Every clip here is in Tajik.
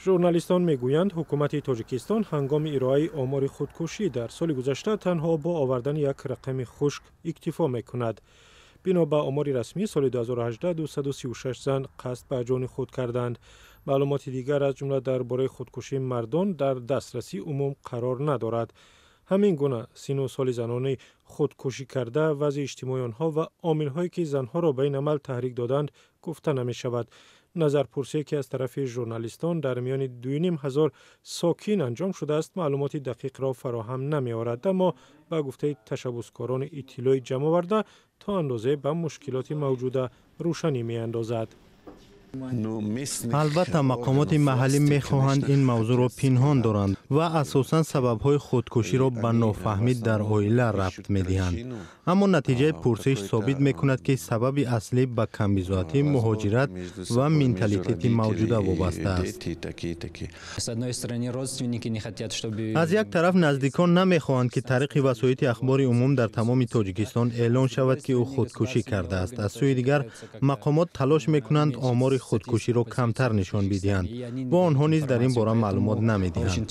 Журналистон мегӯянд, ҳукумати Тоҷикистон ҳангоми ироаи омори худкушӣ дар соли гузашта танҳо бо овардани як рақами хушк иктифо мекунад. Бино ба омори расмӣ, соли 2018 236 зан қасд ба ҷони худ карданд. Маълумоти дигар, аз ҷумла дар бораи худкушии мардон, дар дастрасии умум қарор надорад. Ҳамин гуна сину соли занони худкушӣ карда, вазъи иҷтимоии онҳо ва омилҳое, ки занҳоро ба ин амал таҳрик доданд, гуфта намешавад. Назарпурсие, ки аз тарафи журналистон дар миёни 2500 сокин анҷом шудааст, маълумоти дақиқро фароҳам намеорад, аммо ба гуфтаи ташаббускорони иттилои ҷамъоварда, то андозае ба мушкилоти мавҷуда рӯшанӣ меандозад. Албатта, мақомоти маҳаллӣ мехоҳанд ин мавзӯъро пинҳон доранд ва асосан сабабҳои худкуширо ба нофаҳмӣ дар оила рабт медиҳанд. Аммо натиҷаи пурсиш собит мекунад, ки сабаби аслӣ ба камбизоатӣ, муҳоҷират ва менталитети мавҷуда вобаста аст. Аз як тараф, наздикон намехоҳанд, ки тариқи васоити ахбори умум дар тамоми Тоҷикистон эълон шавад, ки ӯ худкушӣ кардааст. Аз сӯи дигар, мақомот талош мекунанд омори худкуширо камтар нишон бидиҳанд ва онҳо низ дар ин бора маълумот намедиҳанд.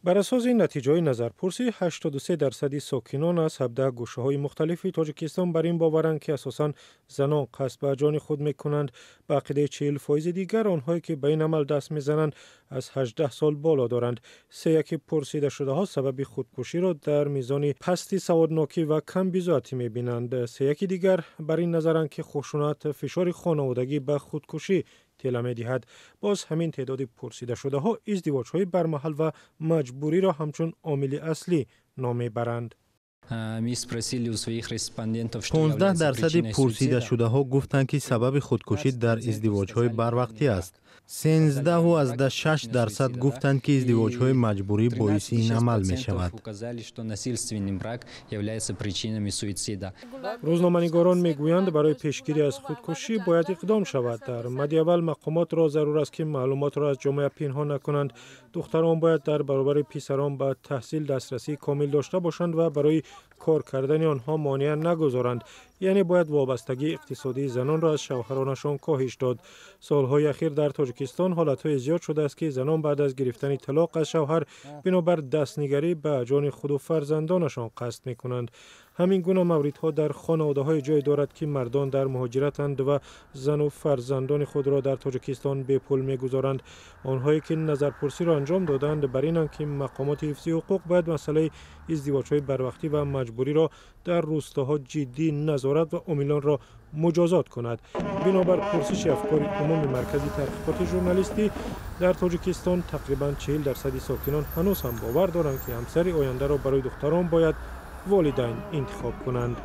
Бар асоси натиҷаҳои назарпурсӣ, 83% сокинон аз 17 гӯшаҳои мухталифи Тоҷикистон бар ин боваранд, ки асосан занон қасд ба ҷони худ мекунанд. Ба ақидаи 40% дигар, онҳое, ки ба ин амал даст мезананд, аз 18 сол боло доранд. Сеяки пурсидашудаҳо сабаби худкуширо дар мизони пасти саводнокӣ ва камбизоатӣ мебинанд. Сеяки дигар бар ин назаранд, ки хушунат, фишори хонаводагӣ ба худкушӣ тела медиҳад. Боз ҳамин теъдоди пурсидашудаҳо издивоҷҳои бармаҳал ва маҷбуриро ҳамчун омили аслӣ ном мебаранд. 15% пурсидашудаҳо гуфтанд, ки сабаби худкушӣ дар издивоҷҳои барвақтӣ аст. 13,6% гуфтанд, ки издивоҷҳои маҷбурӣ боиси ин амал мешавад. Рӯзноманигорон мегӯянд, барои пешгирӣ аз худкушӣ бояд иқдом шавад. Дар мадди аввал мақомотро зарур аст, ки маълумотро аз ҷомеа пинҳон накунанд. Духтарон бояд дар баробари писарон ба таҳсил дастрасии комил дошта бошанд ва барои кор кардани онҳо монеа нагузоранд. Яъне бояд вобастагии иқтисодии занонро аз шавҳаронашон коҳиш дод. Солҳои ахир дар Тоҷикистон ҳолатҳое зиёд шудааст, ки занон баъд аз гирифтани талоқ аз шавҳар бинобар дастнигарӣ ба ҷони худу фарзандонашон қасд мекунанд. Ҳамин гуна мавридҳо дар хонаводаҳое ҷой дорад, ки мардон дар муҳоҷиратанд ва зану фарзандони худро дар Тоҷикистон бепул мегузоранд. Онҳое, ки назарпурсиро анҷом доданд, бар инанд, ки мақомоти ҳифзи ҳуқуқ бояд масъалаи издивоҷҳои барвақтӣ ва маҷбуриро дар рӯстоҳо ҷиддӣ назорат ва омилонро муҷозот кунад. Бинобар пурсиши афкори умуми Маркази таҳқиқоти журналистӣ, дар Тоҷикистон тақрибан 40% сокинон ҳанӯз ҳам бовар доранд, ки ҳамсари ояндаро барои духтарон бояд волидайн интихоб кунанд.